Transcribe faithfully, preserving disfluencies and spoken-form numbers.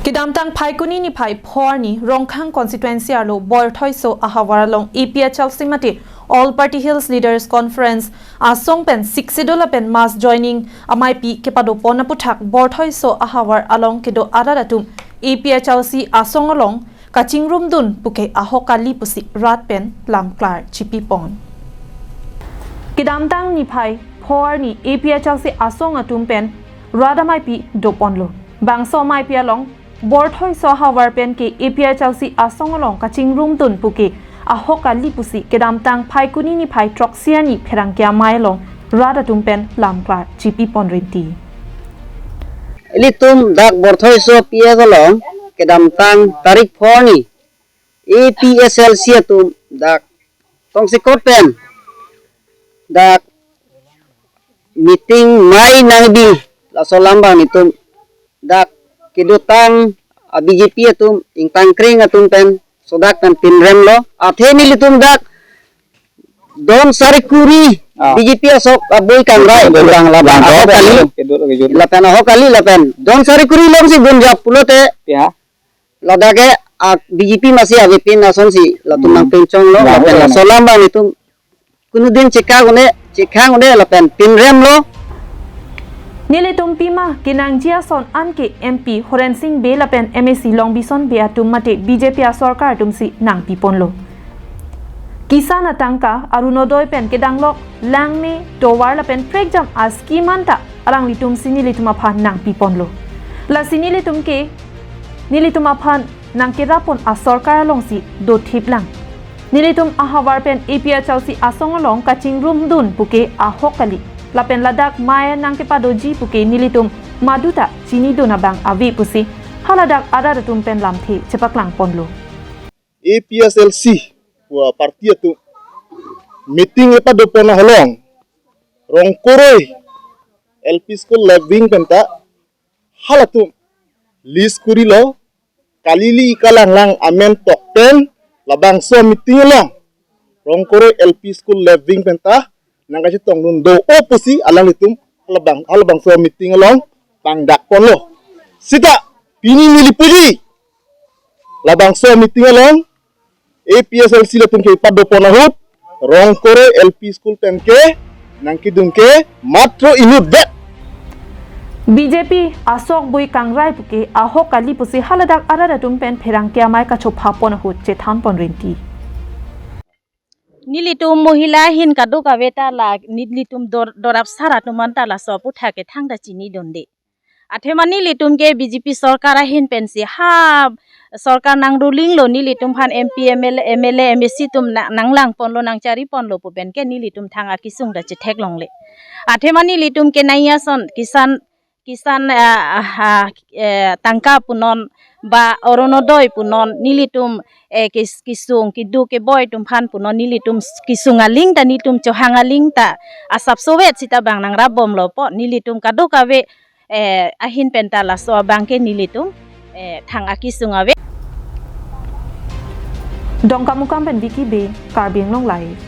Kedamtang Phaikuni niphai pho arni Rongkhang constituency arlo Borthoiso ahavar along A P H L C mate All Party Hills Leaders Conference asong pen Sixth Schedule lapen mass joining ameipi kepadopon aputhak Borthoiso ahavar along kedo arat atum A P H L C asong along kachingrumdun puke ahok kali pusi rat pen lamklar chipipon. Kedamtang niphai pho arni A P H L C asong atum pen rat ameipi doponlo. Bangso ameipi along Borthoiso ahavar pen ke A P H L C asong along kachingrumdun puke ahok kali pusi kedamtang Phaikuni niphai throksi arni pherangke amei along rat atum pen lamklar chipipon rinti. Ilitum dak Borthoiso P S along kedamtang tarik pho arni A P H L C atum dak tongsekot pen dak meeting mei nangbi, laso alam abang nelitum dak kedotang a B J P atum, ingtangkreng atum pen sodak pen pinremlo. Athe nelitum dak don sari kuri Ah. B J P asok abui kangrai Kedot, pulang lapen kedot, ahok kali. Kedot, kedot. Lapen ahok kali lapen don sari kuri alongsi gunjap pulote Ya. ladak ke a B J P masi avepin asonsi latum Hmm. nangpinchonglo Nah, lapen ya, laso alam abang nelitum kunudin chekak un-e, chekhang un-e lapen pinremlo. Nelitum pima kenangji ason anke M P Horen Sing Bey lapen M A C Longbison Bey atum mate B J P asorkar atumsi nangpiponlo. Kisan atangka, Orunodoi pen kedanglok, langme, tovar lapen prekjam a scheme anta alanglitumsi nelitum aphan nangpiponlo. Lasi nelitum ke nelitum aphan nangkerapon asorkar alongsi dothiplang. Nelitum ahavar pen A P H L C asong along kachingrumdun puke ahok kali. Lapen ladak mei nangkepadoji puke nelitum maduta chinidun abang ave pusi haladak arat atum pen lamthe chepaklangponlo. A P H L C pu party atum meeting kepadopon along Rongkoroi L P School left wing penta halatum list kurilo, kalili kalanglang amen tokten labangso meeting along Rongkoroi L P School left wing penta nangkachetongdun do-o pusi alanglitum halabang, halabangso meeting along pangdakponlo. Sita pini neli puji labangso meeting along A P H L C latum kepadopon ahut Rongkoroi L P School pen ke nangkedun ke matro inutdet. B J P asok bui kangrai puke ahok kali pusi haladak arat atum pen pherangke amei kachophapon ahut chethanpon rinti. Nelitum mohila ahin kadokave ta la nelitum dor-, dorap sar atum anta laso aputhak ke thangta chinidunde. Athema nelitum ke B J P sorkar ahin pensi ha sorkar nang ruling lo, nelitum aphan M P, M L A, M L A, M A C atum na-, nanglangponlo, nangchariponlo pu pen ke nelitum thang akesung ta chetheklongle. Athema nelitum ke nangji ason kisan, kisan, ah, ah, ah, eh, tangka punon ba Orunodoi punon nelitum, eh, kis-, kesung keduk keboi atum aphan punon nelitum kesung aling ta, nelitum chohang aling ta asapsovet sita bang nangrapbomlo pu nelitum kadokave eh, ahin penta laso abang ke nelitum, eh, thang akesung ave. Dongkamukam pen Vicky Bey, Karbi Anglong Live.